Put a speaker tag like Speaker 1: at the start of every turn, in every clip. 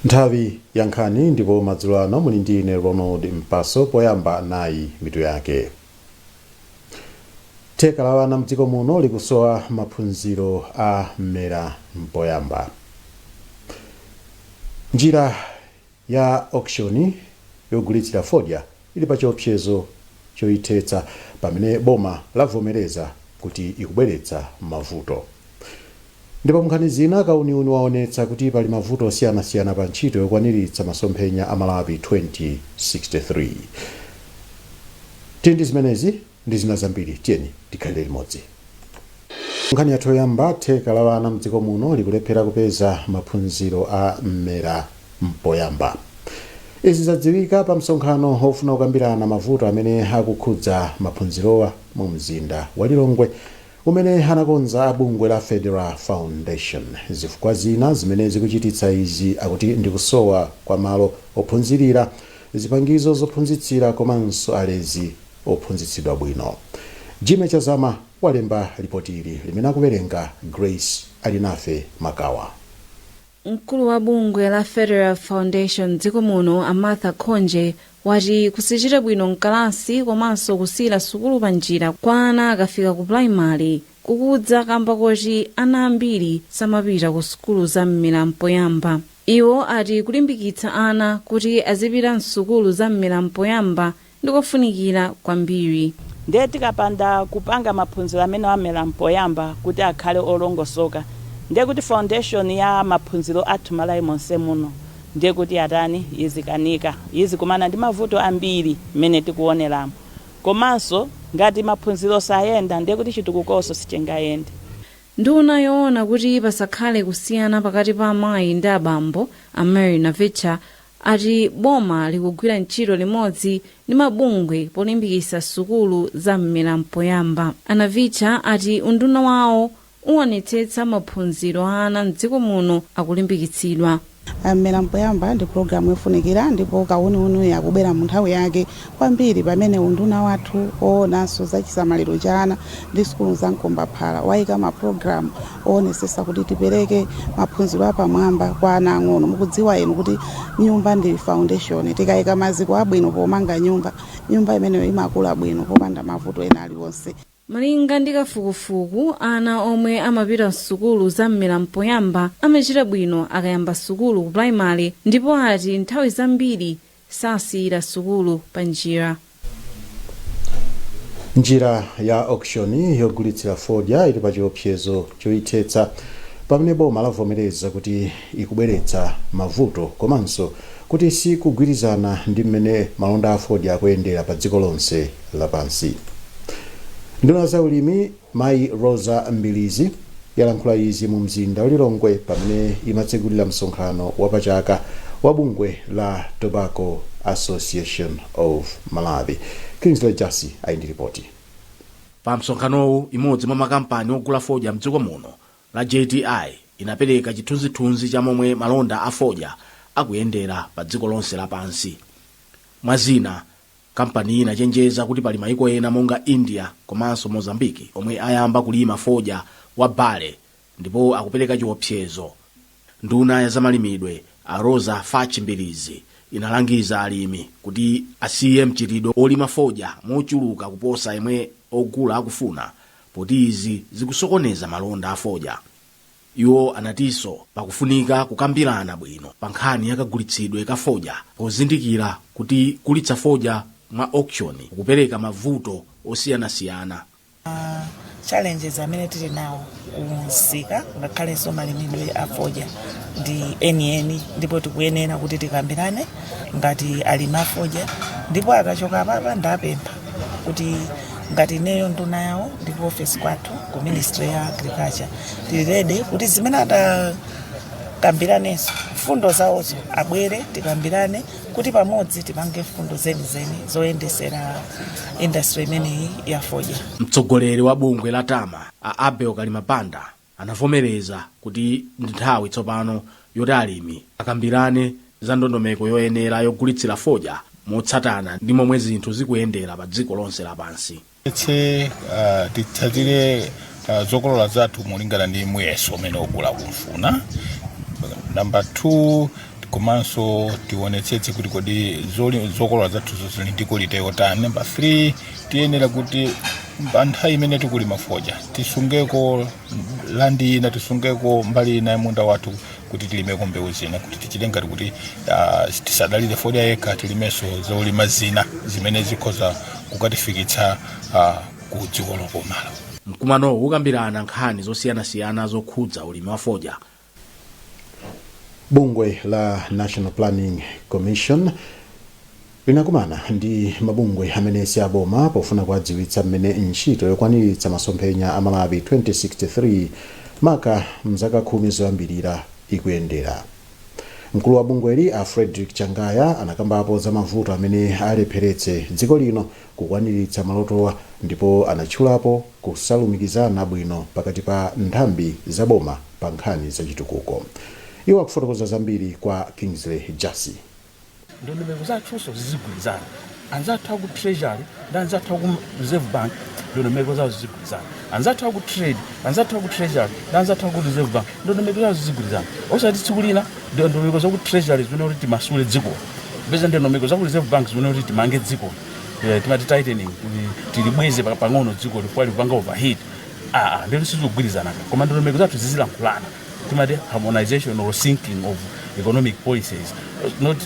Speaker 1: Nthawi ya nkhani, ndipo madzulo ano muli ndi ine Ronald Mpaso. Poyamba nayi mitu yake. Theka la ana mdziko muno likusowa maphunziro a mmera mpoyamba. Njira ya auction yogulitsira fodya ili pa chiopsezo choyithetsa pamene boma lavomereza kuti ikubweretsa mavuto. Ndipo nkhani zina, kauniuni waonetsa kuti pali mavuto osiyanasiyana pa ntchito yokwaniritsa masomphenya a Malawi 2063. Tili ndi zimenezi ndi zina zambiri, tiyeni tikhalire limodzi. Nkhani yathu yoyamba, theka la ana mdziko muno likulephera kupeza maphunziro a mmera mpoyamba. Izi zadziwika pa msonkhano wofuna kukambirana mavuto amene akukhudza maphunzirowa mu mzinda wa Lilongwe, umene anakonza a bungwe la Federal Foundation. Zifukwa zina zimene zikuchititsa izi akuti ndi kusowa kwa malo ophunzirira, zipangizo zophunzitsira komanso alezi ophunzitsidwa bwino. Jime Chazama walemba ripoti ili limene akuwerenga Grace Alinafe Makawa.
Speaker 2: Mkulu wa bungwe la Federal Foundation dziko muno, a Martha Khonje, wati kusachita bwino mkalasi komanso kusiyira sukulu pa njira kwa ana akafika ku primary kukudza kamba koti ana ambiri samapita ku sukulu za mmera mpoyamba. Iwo ati kulimbikitsa ana kuti azipita msukulu za mmera mpoyamba ndikofunikira kwambiri.
Speaker 3: Ndiye tikapanda kupanga maphunziro amene amera mpoyamba kuti akhale olongosoka, ndiye kuti foundation ya maphunziro athu Malawi monse muno ndiye kuti atani, izikanika, izikumana ndi mavuto ambiri mmene tikuoneramo. Komanso ngati maphunziro sayenda, ndiye kuti chitukukonso sichingayende.
Speaker 2: Nduna yoona kuti pasakhale kusiyana pakati pa amayi ndi abambo, a Mary Navicha, ati boma likugwira ntchito limodzi ndi mabungwe polimbikitsa sukulu za mmera mpoyamba. A Navicha ati unduna wawo uwonetsetsa maphunziro a ana mdziko muno akulimbikitsidwa.
Speaker 4: Mmera mpoyamba ndi pulogalamu yofunikira, ndipo kauniuni akubwera mu nthawi yake kwambiri, pamene unduna wathu oonanso za chisamaliro cha ana ndi sukulu za mkombaphala wayika mapulogalamu oonetsetsa kuti tipereke maphunziro apamwamba kwa ana ang'ono. Mukudziwa inu kuti nyumba ndi foundation. Tikayika maziko abwino pomanga nyumba, nyumba imeneyo imakula bwino popanda mavuto ena aliwonse.
Speaker 2: Malinga ndi kafukufuku, ana omwe amapita msukulu za mmera mpoyamba amachita bwino akayamba sukulu ku primary, ndipo ati nthawi zambiri sasiyira sukulu pa njira.
Speaker 1: Njira ya auction yogulitsira fodya ili pa chiopsezo choyithetsa pamene boma lavomereza kuti ikubweretsa mavuto komanso kuti sikugwirizana ndi mmene malonda a fodya akuyendera pa dziko lonse lapansi. Nduna za ulimi, mayi Rosa Mbilizi, yalankhula izi mu mzinda wa Lilongwe pamene imatsegulira msonkhano wapachaka wa bungwe la Tobacco Association of Malawi. Kingsley Jasi ali ndi ripoti.
Speaker 5: Pa msonkhanowu, imodzi mwa makampani ogula fodya mdziko muno la JTI inapereka chithunzithunzi cha momwe malonda a fodya akuyendera pa dziko lonse lapansi. Mwazina, kampani inachenjeza kuti pali maiko ena monga India komanso Mozambiki omwe ayamba kulima fodya wa burley ndipo akupereka chiopsezo. Nduna ya zamalimidwe, a Rosa Fatch Mbilizi, inalangiza alimi kuti asiye mchitidwe olima fodya mochuluka kuposa yemwe ogula akufuna, poti izi zikusokoneza malonda a fodya. Iwo anatinso pakufunika kukambirana bwino pa nkhani yakagulitsidwe ka fodya, pozindikira kuti kulitsa fodya mwa auction kukupereka mavuto osiyanasiyana.
Speaker 6: Challenges amene tili nawo kumsika ngakhalenso malimidwe a fodya ndi enieni, ndipo tikuyenera kuti tikambirane ngati alimi a fodya. Ndipo akachoka apapa, ndapempha kuti ngati ineyo nduna yawo ndi ku office kwathu ku Ministry ya Agriculture, tili ready kuti zimene atakambiranenso mfundo zawozo abwere tikambirane, kuti pamodzi tipange mfundo zenizeni zoyendesera industry imeneyi ya fodya.
Speaker 5: Mtsogoleri wa bungwe la TAMA, a Abel Kalimapanda, anavomereza kuti ndi nthawi tsopano yoti alimi akambirane za ndondomeko yoyenera yogulitsira fodya motsatana ndi momwe zinthu zikuyendera pa dziko lonse lapansi.
Speaker 7: Tse titsatire zokolola zathu molingana ndi muyeso umene ogula kumfuna. Number 2, Komanso tionetsetse kuti kodi zokolola zathuzo zili ndi quality yotani. Number 3, tiyenera kuti pa nthawi imene tikulima fodya tisungeko land ina, tisungeko mbali ina ya munda wathu kuti tilimeko mbewu zina, kuti tichite ngati kuti tisadalire fodya yekha, tilimenso zolima zina zimene zikhoza kukatifikitsa ku dziko lokomalo.
Speaker 5: Mkumanowu ukambirana nkhani zosiyanasiyana zokhudza ulimi wa fodya.
Speaker 1: Bungwe la National Planning Commission linakumana ndi mabungwe amene si aboma pofuna kuwadziwitsa mmene ntchito yokwaniritsa masomphenya a Malawi 2063, maka mzaka 10 zoyambirira, ikuyendera. Mkulu wa bungweli, a Frederick Changaya, anakambapo za mavuto amene alepheretse dziko lino kukwaniritsa malotowa, ndipo anatchulapo kusalumikizana bwino pakati pa nthambi zaboma pa nkhani zachitukuko. Iwo akufotokoza zambiri kwa Kingsley Jasi.
Speaker 8: Ndondomeko zathunso zizigwirizana. Anzathu aku Treasury ndi anzathu aku Reserve Bank, ndondomeko zawo zizigwirizana. Anzathu aku Trade, anzathu aku Treasury ndi anzathu aku Reserve Bank, ndondomeko zawo zizigwirizana, osati tsiku lina ndondomeko zaku Treasury zimene kuti timasule dziko, peza ndondomeko zaku Reserve Bank zimene kuti timange dziko. Timati tightening, kuti tilibweze pang'ono dziko lifukwa likupanga overheat. Aa, ndilo sizikugwirizana. Koma ndondomeko zathu zizilankhulana, timati harmonization or syncing of economic policies, not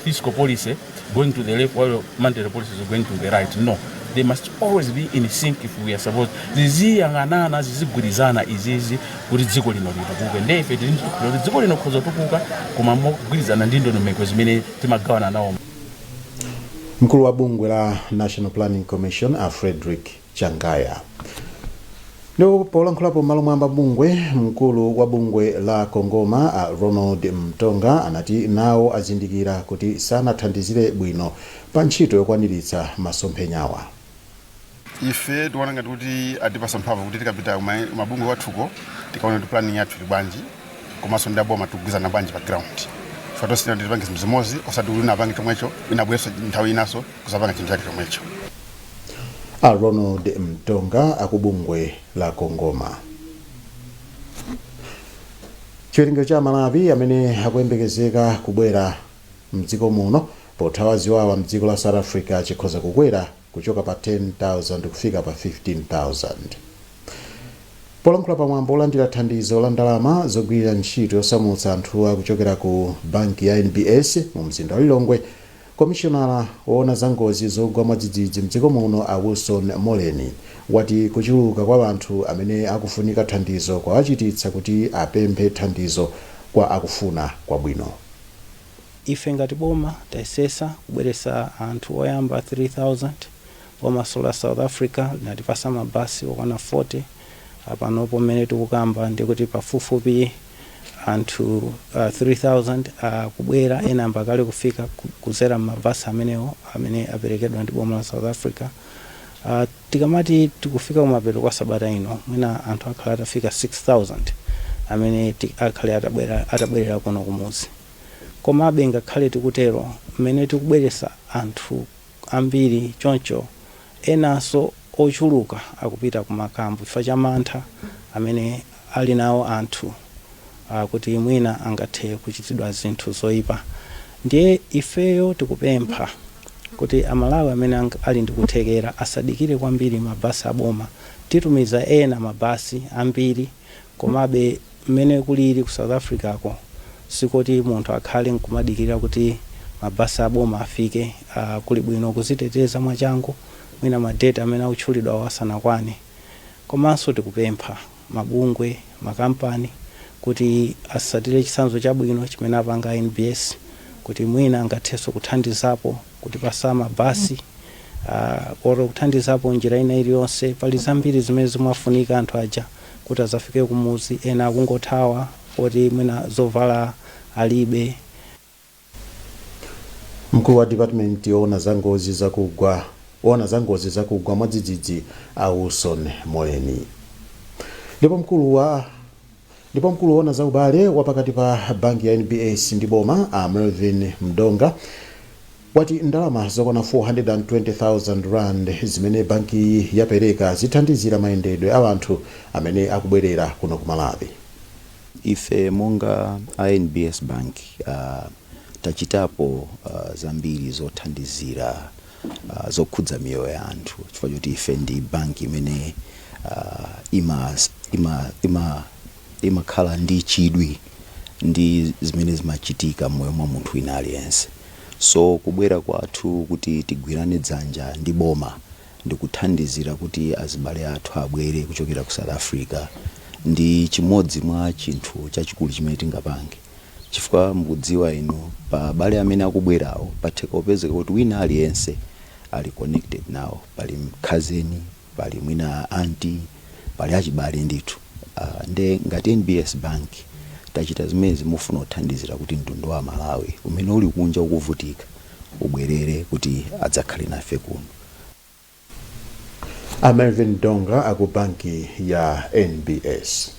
Speaker 8: fiscal policy going to the left while monetary policy is going to the right. No, they must always be in sync if we are supposed ziziyang'anana, zizigwirizana izizi kuti dziko lino litukuke. Ndiye ife tili kuti dziko lino khoza tukuka, koma mogwirizana ndi ndondomeko zimene timagawana nawo.
Speaker 1: Mkulu wa bungwe la National Planning Commission, a Frederick Changaya. Ndipo polankhulapo m'malo mwa bungwe, mkulu wa bungwe la Kongoma, a Ronald Mtonga, anati nawo azindikira kuti sanathandizire bwino pa ntchito yokwaniritsa masomphenyawa.
Speaker 9: Ife tiona ngati kuti atipasa mphamvu kuti tikapita mabungwe wathuko, tikaona kuti planning yathu ili bwanji, komanso ndi aboma tikugwizana bwanji pa ground. Ife tonse kuti tipange zinthu zimodzi, osati kuti wina apange chomwecho, wina abwerenso nthawi inanso kusapanga chinthu chake chomwecho.
Speaker 1: A Ronald Mtonga akubungwe la Kongoma. Chiwerengero cha Malawi amene akuyembekezeka kubwera mdziko muno pothawa ziwawa mdziko la South Africa chikhoza kukwera kuchoka pa 10,000 kufika pa 15,000. Polankhula pamwambo olandira thandizo la ndalama zogwirira ntchito yosamutsa anthuwa kuchokera ku banki ya NBS mu mzinda wa Lilongwe, komishonala woona za ngozi zogwa mwadzidzidzi mdziko muno, a Wilson Moleni, wati kuchuluka kwa anthu amene akufunika thandizo kwawachititsa kuti apemphe thandizo kwa akufuna kwabwino.
Speaker 10: Ife ngati boma tayesesa kubweretsa anthu oyamba 3000. Boma la South Africa linatipasa mabasi okwana 40. Panopo mmene tikukamba ndikuti pafupifupi anthu 3000 akubwera, ena ambakale kufika kuzera m'mabasi amenewo amene aperekedwa ndi boma la South Africa. Tikamati tikufika kumapeto kwa sabata ino, mwina anthu akhala atafika 6000 amene akhale atabwerera kuno kumuzi. Komabe ngakhale tikutero, mmene tikubweretsa anthu ambiri choncho, enanso ochuluka akupita kumakampu chifukwa cha mantha amene ali nawo anthu kuti mwina angathe kuchitidwa zinthu zoyipa. Ndiye ifeyo tikupempha kuti Amalawi amene ali ndi kuthekera asadikire kwambiri mabasi aboma. Titumiza ena mabasi ambiri, komabe mmene kulili ku South Africa ko, sikuti munthu akhale nkumadikirira kuti mabasi aboma afike. Kuli bwino kuziteteza mwachangu mwina ma date amene akutchulidwa asanakwane. Komanso tikupempha mabungwe, makampani kuti asatire chitsanzo chabwino chimene apanga NBS, kuti mwina angathenso kuthandizapo kutipasa mabasi oro kuthandizapo njira ina iliyonse. Pali zambiri zimene zimafunika anthu aja kuti azafike kumuzi. Ena akungothawa poti mwina zovala alibe.
Speaker 1: Mkulu wa department yoona za ngozi zakugwa, ona za ngozi zakugwa mwadzidzidzi, a Wilson Moleni. Ndipo mkulu woona za ubale wapakati pa banki ya NBS ndi boma, a Melvin Mdonga, wati ndalama zokwana 420,000 rand zimene banki yapereka zithandizira mayendedwe a anthu amene akubwerera kuno ku Malawi.
Speaker 11: Ife monga a NBS Bank Tachitapo zambiri zothandizira zokhudza miyoyo ya anthu, chifukwa choti ife ndi banki imene imakhala ndi chidwi ndi zimene zimachitika m'moyo mwa munthu wina aliyense. So kubwera kwathu kuti tigwirane dzanja ndi boma ndikuthandizira kuti azibale athu abwere kuchokera ku South Africa ndi chimodzi mwa chinthu chachikulu chimene tingapange, chifukwa mukudziwa inu, pa abale amene akubwerawo patheka kupezeka kuti wina aliyense ali connected nawo, pali cousin, pali mwina auntie, pali achibale ndithu. Nde ngati NBS Bank tachita zimene mufuna kuthandizira kuti mtundu wa Malawi umene uli kunja ukuvutika ubwerere kuti adzakhale nafe kuno.
Speaker 1: A Melvin Donga aku banki ya NBS.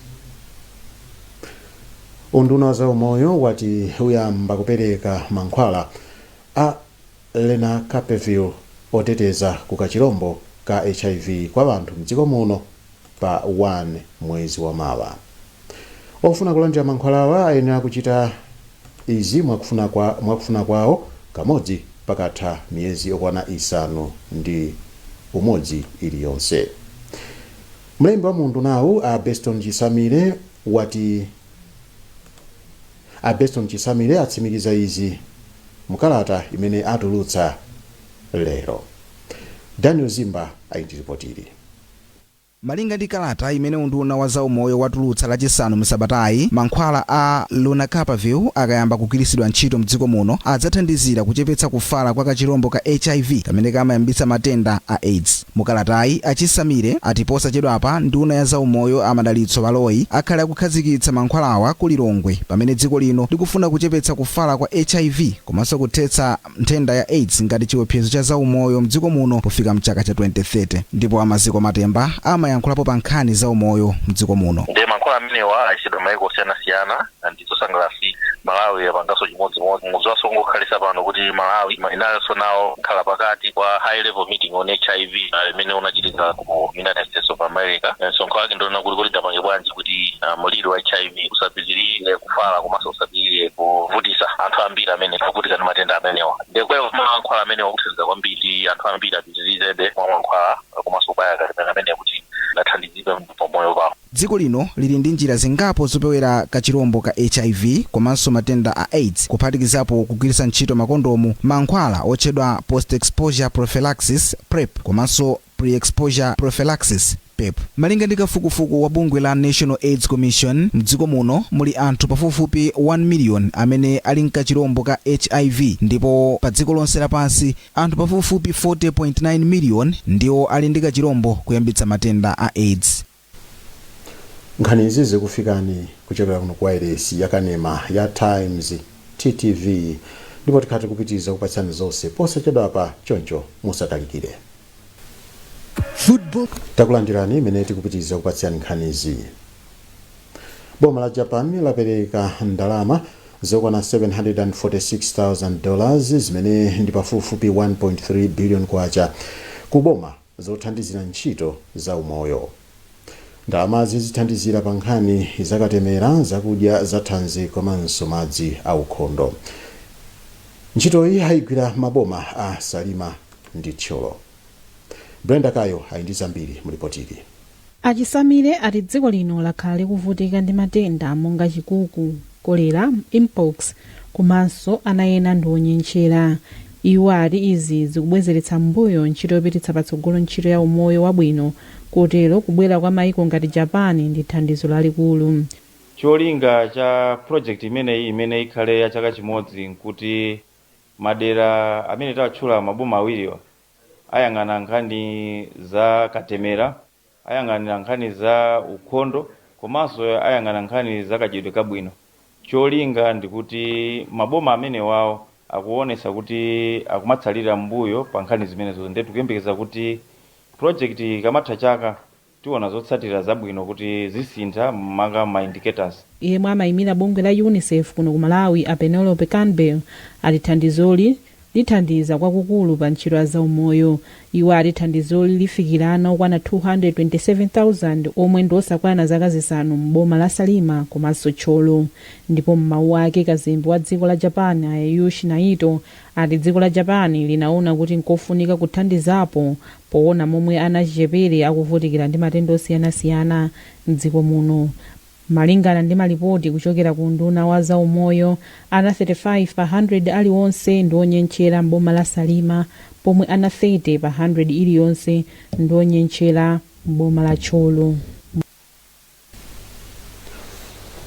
Speaker 1: Unduna wa zaumoyo wati uyamba kupereka mankhwala a lenacapavir oteteza ku kachirombo ka HIV kwa anthu mdziko muno pa 1 mwezi wa mawa. Ofuna kulandira mankhwalawa ayenera kuchita izi mwakufuna kwawo kamodzi pakatha miyezi okwana 6 iliyonse. Mlembi wa undunawu a Beston Chisamire wati, a Beston Chisamire atsimikiza izi mukalata imene atulutsa lero. Daniel Zimba ali ndi ripoti.
Speaker 12: Malinga ndi kalata imene unduna wa zaumoyo watulutsa Lachisanu msabatayi, mankhwala a lenacapavir akayamba kugwiritsidwa ntchito mdziko muno adzathandizira kuchepetsa kufala kwa kachirombo ka HIV kamene kamayambitsa matenda a AIDS. Mukalatayi, Achisamire ati posachedwapa nduna ya zaumoyo a Madalitso Baloyi akhale akukhazikitsa mankhwalawa ku Lilongwe, pamene dziko lino likufuna kuchepetsa kufala kwa HIV komanso kuthetsa nthenda ya AIDS ngati chiopsezo cha zaumoyo mdziko muno pofika mchaka cha 2030. Ndipo amaziko Matemba amayankhulapo pa nkhani zaumoyo mdziko muno.
Speaker 13: Ndiye mankhwala amenewa ayisidwa maiko osiyanasiyana. Ndizosangalatsa, Malawi yapanganso chimodzimodzi. Mudziwanso ngokhalisa pano kuti Malawi inayonso nawo khala pakati kwa high level meeting on HIV imene unachitika ku United States of America. Msonkhano wake ndiona kuti kuti tapange bwanji kuti mliri wa HIV usapitirire kufala komanso usapitirire kuvutisa anthu ambiri amene akuvutika ndi matenda amenewa. Ndiye mankhwala amenewa kuthandiza kwambiri anthu ambiri apitirizebe mwa mankhwala komanso kubaya katemera amene kuti athandizidwe pamoyo pawo.
Speaker 12: Dziko lino lili ndi njira zingapo zopewera kachirombo ka HIV komanso matenda a AIDS, kuphatikizapo kugwiritsa ntchito makondomu, mankhwala otchedwa post exposure prophylaxis, PrEP, komanso pre-exposure prophylaxis, PEP. Malinga ndi kafukufuku wa bungwe la National AIDS Commission, mdziko muno muli anthu pafupifupi 1 million amene ali mkachirombo ka HIV, ndipo pa dziko lonse lapansi anthu pafupifupi 40.9 million ndiwo ali ndi kachirombo kuyambitsa matenda a AIDS.
Speaker 1: Nkhani izi zikufikani kuchokera kuno ku wailesi yakanema ya Times, TTV, ndipo tikhati kupitiriza kupatsani zonse posachedwapa, choncho musatalikire.
Speaker 14: Football.
Speaker 1: Takulandirani imene tikupitiriza kupatsani nkhanizi. Boma la Japan lapereka ndalama zokwana $746,000, zimene ndi pafupifupi 1.3 billion kwacha, ku boma zothandizira ntchito za umoyo. Ndalamazi zithandizira pa nkhani zakatemera, zakudya zathanzi komanso madzi aukhondo. Ntchitoyi ayigwira maboma a Salima ndi Thyolo. Brenda Kayo ali ndi zambiri mulipotili.
Speaker 15: Achisamire ati dziko lino lakhala likuvutika ndi matenda monga chikuku, kolera, mpox komanso ana ena ndi onyentchera. Iwo ati izi zikubwezeretsa mbuyo ntchito yopititsa patsogolo ntchito ya umoyo wabwino, kotero kubwera kwa mayiko ngati Japan ndi thandizo lalikulu.
Speaker 16: Cholinga cha project imeneyi, imene ikhale ya chaka chimodzi, nkuti madera amene tatchula, maboma awiriwa, ayang'ana nkhani za katemera, ayang'anira nkhani za ukhondo komanso ayang'ana nkhani za kadyedwe kabwino. Cholinga ndikuti maboma amene wawo akuonesa kuti akumatsalira mbuyo pa nkhani zimenezo. Ndiye tikuyembekeza kuti project ikamatha chaka tiona zotsatira zabwino kuti zisintha maka ma indicators.
Speaker 15: Yemwe amayimira bungwe la UNICEF kuno ku Malawi, a Penelope Campbell, ati thandizoli Lithandiza kwakukulu pa ntchito ya zaumoyo. Iwo ati thandizoli lifikira ana okwana 227,000 omwe ndi osakwana zaka 5 m'boma la Salima komanso Thyolo. Ndipo m'mawu ake, kazembe wa dziko la Japan Ayushi Naito ati dziko la Japan linaona kuti nkofunika kuthandizapo poona momwe ana achichepere akuvutikira ndi matenda osiyanasiyana mdziko muno. Malingana ndi malipoti kuchokera ku unduna wa zaumoyo, ana 35 pa 100 aliwonse ndi onyentchera m'boma la Salima, pomwe ana 30 pa 100 iliyonse ndi onyentchera m'boma la Thyolo.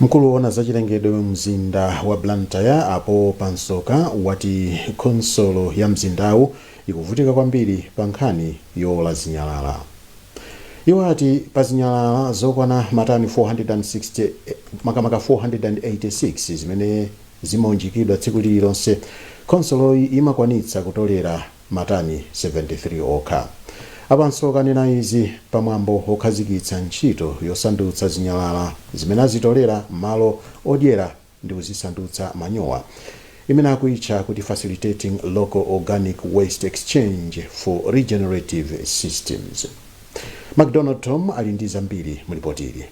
Speaker 1: Mkulu woona zachilengedwe mu mzinda wa Blantyre apo Pansoka wati khonsolo ya mzindawu ikuvutika kwambiri pa nkhani yowola zinyalala. Iwo ati pa zinyalala zokwana matani 460, makamaka 486 zimene zimaunjikidwa tsiku lililonse, khonsoloyi imakwanitsa kutolera matani 73 okha. Apansoka anena izi pamwambo wokhazikitsa ntchito yosandutsa zinyalala zimene azitolera m'malo odyera ndi kuzisandutsa manyowa, imene akuitcha kuti Facilitating Local Organic Waste Exchange for Regenerative Systems. MacDonald Tom ali ndi zambiri mulipoti ili.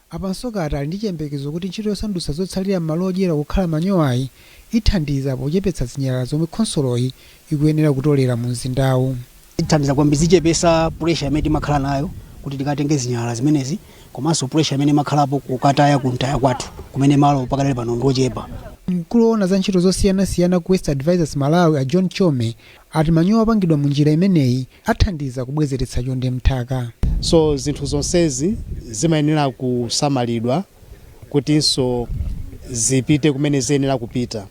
Speaker 14: Apansoka ati ali ndi chiyembekezo kuti ntchito yosandutsa zotsalira m'malo odyera kukhala manyowayi ithandiza pochepetsa zinyalala zomwe khonsoloyi ikuyenera kutolera mu mzindawu.
Speaker 17: Ithandiza kwambiri, zichepesa pressure imene timakhala nayo kuti tikatenge zinyalala zimenezi, komanso pressure imene imakhalapo kukataya kuntaya kwathu kumene malo pakadali pano ndiochepa.
Speaker 14: Mkulu woona za ntchito zosiyanasiyana ku Waste Advisors Malawi a John Chome ati manyowa opangidwa mu njira imeneyi athandiza kubwezeretsa chonde mthaka.
Speaker 18: So zinthu zonsezi zimayenera kusamalidwa kutinso zipite kumene ziyenera kupita.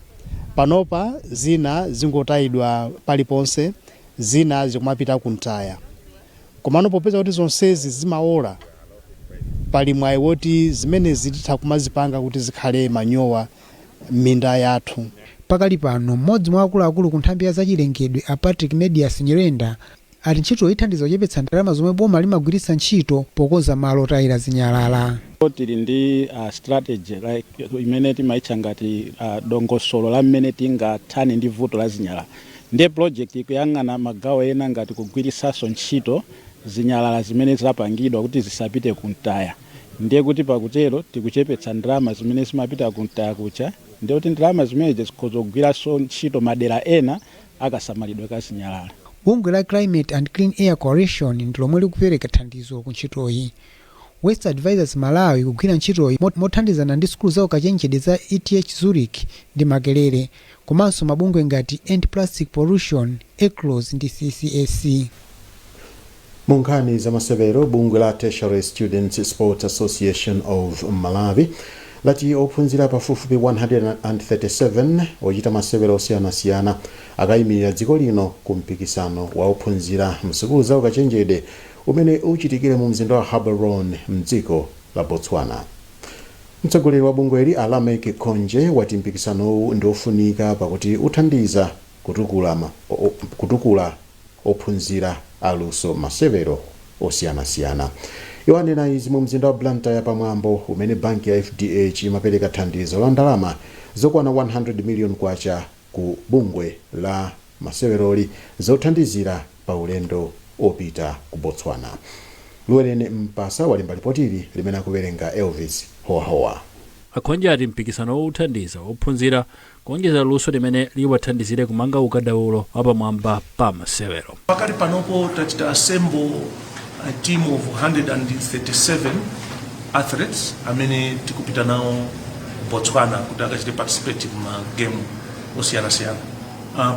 Speaker 18: Panopa zina zingotayidwa paliponse, zina zikumapita kuntaya, komano popeza kuti zonsezi zimaola, pali mwayi woti zimenezi titha kumazipanga kuti zikhale manyowa m'minda yathu.
Speaker 14: Pakali pano, mmodzi mwa akuluakulu ku nthambi ya zachilengedwe a Patrick Medias Nyirenda ati ntchitoyi ithandiza kuchepetsa ndalama zomwe boma limagwiritsa ntchito pokonza malo otayira zinyalala.
Speaker 19: Tili ndi strategy like imene timaitcha ngati dongosolo la mmene tingathane ndi vuto la zinyalala, ndiye project ikuyang'ana magawo ena ngati kugwiritsanso ntchito zinyalala zimene zapangidwa kuti zisapite kuntaya, ndiye kuti pakutero tikuchepetsa ndalama zimene zimapita kuntaya kucha, ndiye kuti ndalama zimenezi zikhoza kugwiranso ntchito madera ena akasamalidwe ka zinyalala.
Speaker 14: Bungwe la Climate and Clean Air Coalition ndi lomwe likupereka thandizo ku ntchitoyi. Waste Advisors Malawi kugwira ntchitoyi mothandizana ndi sukulu za ukachenjede za ETH Zurich ndi Makerere, komanso mabungwe ngati End Plastic Pollution, ECLOS ndi CCAC.
Speaker 1: Mu nkhani za masewero, bungwe la Tertiary Students Sports Association of Malawi lati ophunzira pafupifupi 137 ochita masewero osiyanasiyana akayimirira dziko lino ku mpikisano wa ophunzira msukulu za ukachenjede umene uchitikire mu mzinda wa Gaborone mdziko la Botswana. Mtsogoleri wa bungweli a Lamek Khonje wati mpikisanowu ndi ofunika pakuti uthandiza kutukula ophunzira aluso masewero osiyanasiyana. Iwo anena izi mu mzinda wa Blantyre pamwambo umene banki ya FDH imapereka thandizo la ndalama zokwana 100 million kwacha ku bungwe la maseweroli zothandizira pa ulendo opita ku Botswana. Luwerene Mpasa walemba lipotili limene akuwerenga Elvis Howahowa.
Speaker 20: Akhonje ati mpikisanowu uthandiza ophunzira kuonjezera luso limene liwathandizire kumanga ukadaulo wapamwamba pa masewero.
Speaker 21: Pakali panopo tachita assemble a team of 137 athletes amene tikupita nawo Botswana kuti akachite participate ma game osiyanasiyana.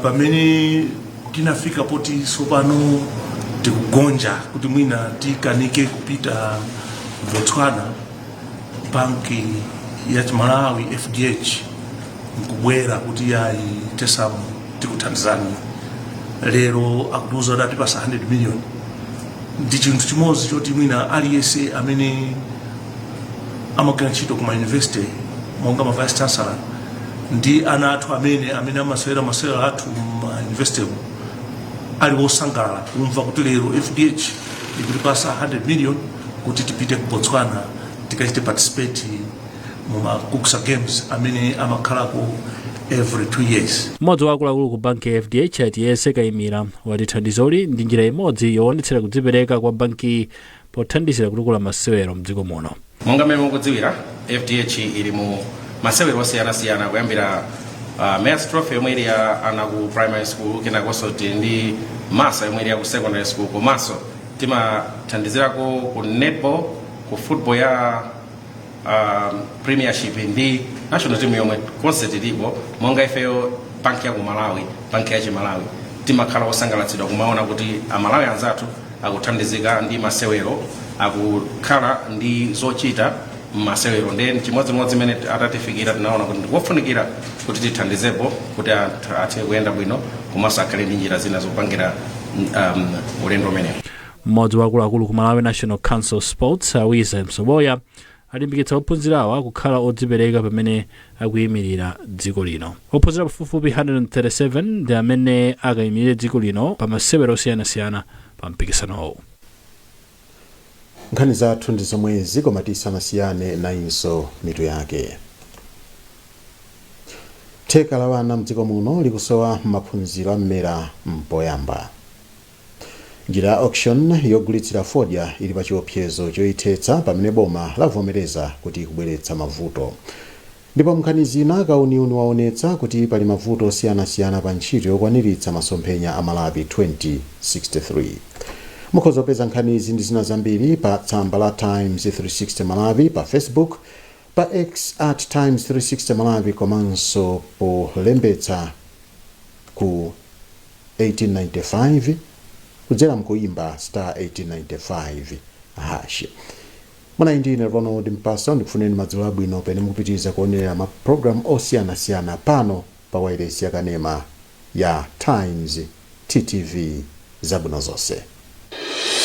Speaker 21: Pamene tinafika poti sopano tikugonja kuti mwina tikanike kupita Botswana, banki ya Malawi FDH nkubwera kuti yayi, TESAM tikuthandizani. Lero akutiuza kuti atipasa 100 million. Ndi chinthu chimodzi choti mwina aliyense amene amagwira ntchito kuma university monga ma vice chancellor ndi ana athu amene amasewera masewero athu ma university ali wosangalala kumva kuti lero FDH ikutipasa 100 million kuti tipite ku Botswana tikachite participate mu ma Kuksa Games amene amakhalako every 2 years.
Speaker 20: Mmodzi wa akuluakulu ku banki ya FDH, Atiyese Kayimira, wati thandizoli ndi njira imodzi yoonetsera kudzipereka kwa banki pothandizira kutukula masewero mdziko muno.
Speaker 3: Monga mmene mukudziwira, FDH ili mu masewero osiyanasiyana, kuyambira Mayor's Trophy yomwe ili ya ana ku primary school, kenakonso tili ndi MASA yomwe ili ya ku secondary school, komanso timathandizirako ku netball, ku football ya premiership ndi national team yomwe. Konse tilipo. Monga ifeyo banki ya ku Malawi, banki ya Chimalawi, timakhala osangalatsidwa kumaona kuti Amalawi anzathu akuthandizika ndi masewero, akukhala ndi zochita mmasewero. Then chimodzimodzi imene atatifikira, tinaona kuti ndikofunikira kuti tithandizepo kuti anthu athe kuyenda bwino komanso akhale ndi njira zina zopangira ulendo umenewu.
Speaker 20: Mmodzi wa akuluakulu ku Malawi National Council of Sports, Awiza Msoboya, alimbikitsa ophunzirawa kukhala odzipereka pamene akuyimirira dziko lino. Ophunzira pafupifupi 137 ndi amene akayimirire dziko lino pa masewero osiyanasiyana pa mpikisanowu.
Speaker 1: Nkhani zathu ndi zomwezi, koma tisanasiyane, nayinso mitu yake. Theka la ana mdziko muno likusowa maphunziro am'mera mpoyamba. Njira ya auction yogulitsira fodya ili pa chiopsezo choyithetsa pamene boma lavomereza kuti ikubweretsa mavuto. Ndipo mnkhani zina, kauniuni waonetsa kuti pali mavuto osiyanasiyana pa ntchito yokwaniritsa masomphenya a Malawi 2063. Mukhoza kupeza nkhani izi ndi zina zambiri pa tsamba la Times 360 Malawi pa Facebook, pa X @Times360Malawi, komanso polembetsa ku 1895 kudzera mkuimba *1895#. Mwana ndine Ronald Mpasa, ndikufuneni madzulo abwino pene mukupitiriza kuonera mapulogalamu osiyanasiyana pano pa wailesi yakanema ya Times, TTV. Zabwino zonse.